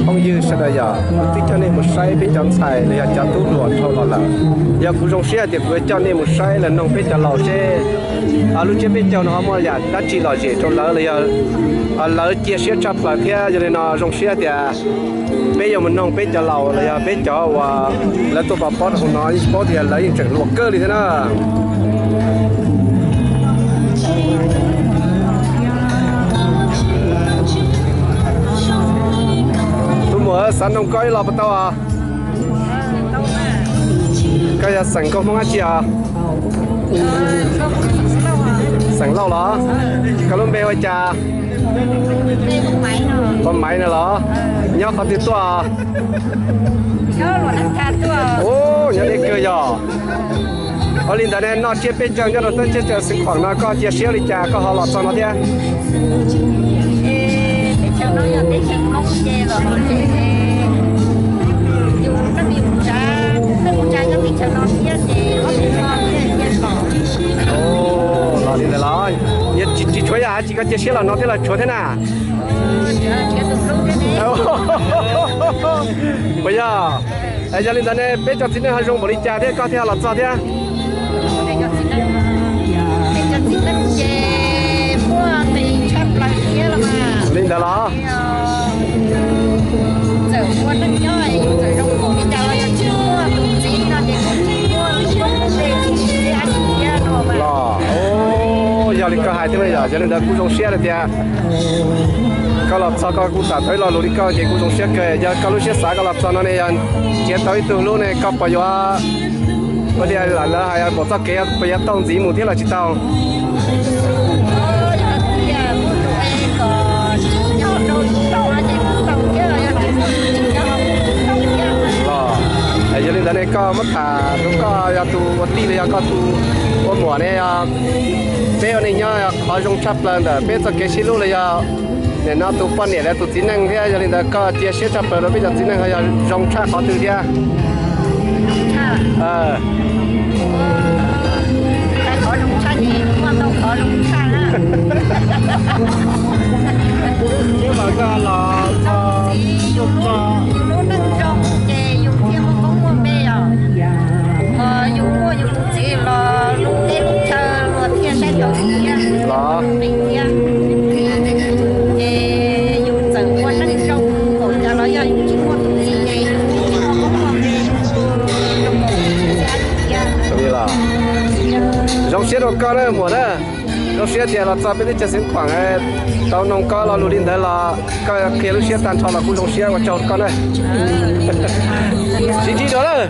Phooj ywg sawv daws, yog kuv twb coj nej mus saib peb cov ntxhais los yog cov tub hluas dhau los lawm. Yog kuv zoo siab tias kuv yuav coj nej mus saib los noog peb cov laus seb lub tsiab peb caug no ho muaj yam dab tsi lom zem rau lawv los yog lawv cia siab tshaj plaws thiab. Yog li no zoo siab tias peb yuav mus noog peb cov laus los yog peb cov uas lawv tuaj pov pob rau hauv no, yeej tsis paub tias lawv yeej tseem hluas kawg li thiab na. Tus muam, xav noog koj ib los puas tau os? Koj yog xeem nkauj Hmoob dab tsi os? Xeem Lauj los? Koj lub npe hu ua cas? Ua Maiv no los? Nyob qhov twg tuaj? Ub, nyob deb kawg yog. Ua li ntawd ne, noj tsiab peb caug nyob rau teb chaws Xeev Khuam no koj cia siab li cas koj ho los txog no thiab? Los li ntawd los, tsis tshuav yam dab tsi koj cia siab los no thiab los tshuav thiab na? Puas yog? Yog li ntawd ne, peb cov txiv neej ho zoo npaum li cas thiab koj thiaj los txog thiab? Li ntawd los? Los, yog li koj hais thiab yog, yog li ntawd kuj zoo siab tias koj los txog koj kuj tham tau ib lo lus li koj ces kuj zoo siab kawg. Yog koj lub siab xav koj los txog no ne, yog nrhiav tau ib tug hlub ne koj puas yuav, ua li lawv hais pom txoj kev puas yuav taug ntxiv mus thiab los tsis tau? Los, yog li ntawd ne koj muab tham rau koj yog tus ua tij los yog koj tus ua muam ne, peb ua neej nyob qhov zoo tshaj plaws ntawm peb txoj kev sib hlub los yog nim no tus poj niam los tus txiv neej thiab. Yog li ntawd koj cia siab tshaj plaws rau peb cov txiv neej ho yog zoo tshaj qhov twg thiab? Los, zoo siab rau koj na muam na. Zoo siab tias los txog peb teb chaws Xeev Khuam, tau noog koj lo lus li ntawd los koj qhia lub siab tag nrho los kuj zoo siab, ua tsaug koj na. Sib ntsib dua lawm.